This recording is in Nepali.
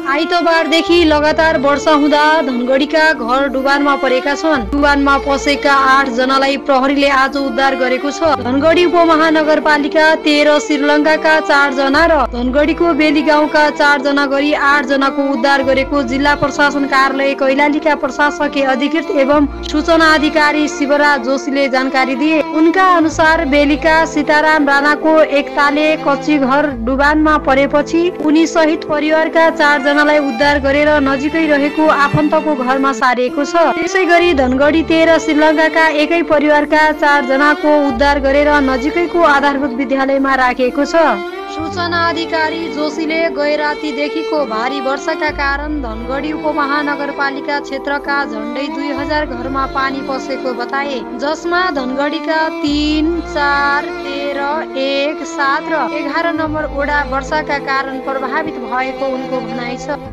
आइतबारदेखि लगातार वर्षा हुँदा धनगढीका घर डुबानमा परेका छन्। डुबानमा पसेका 8 जनालाई प्रहरीले आज उद्धार गरेको छ। धनगढी उपमहानगरपालिका 13 श्रीलङ्काका 4 जना र धनगढीको बेली गाउँका 4 जना गरी 8 जनाको उद्धार गरेको जिल्ला प्रशासन कार्यालय कैलालीका प्रशासकीय अधिकृत एवं सूचना अधिकारी शिवराज जोशीले जानकारी दिए। उनका अनुसार बेलीका सीताराम राणाको एकताले कच्ची घर डुबानमा परेपछि उनी सहित परिवारका 4 जनालाई उद्धार गरेर नजिकै रहेको आफन्तको घरमा सारिएको छ। त्यसैगरी धनगढी 13 श्रीलङ्काका एकै परिवारका 4 जनाको उद्धार गरेर नजिकैको आधारभूत विद्यालयमा राखिएको छ। सूचना अधिकारी जोशीले गैरातीदेखिको भारी वर्षाका कारण धनगढी उपमहानगरपालिका क्षेत्रका झण्डै 2000 घरमा पानी पसेको बताए, जसमा धनगढीका 3, 4, 13, 1, 7 र 11 नम्बर वडा वर्षाका कारण प्रभावित भएको उनको भनाइ छ।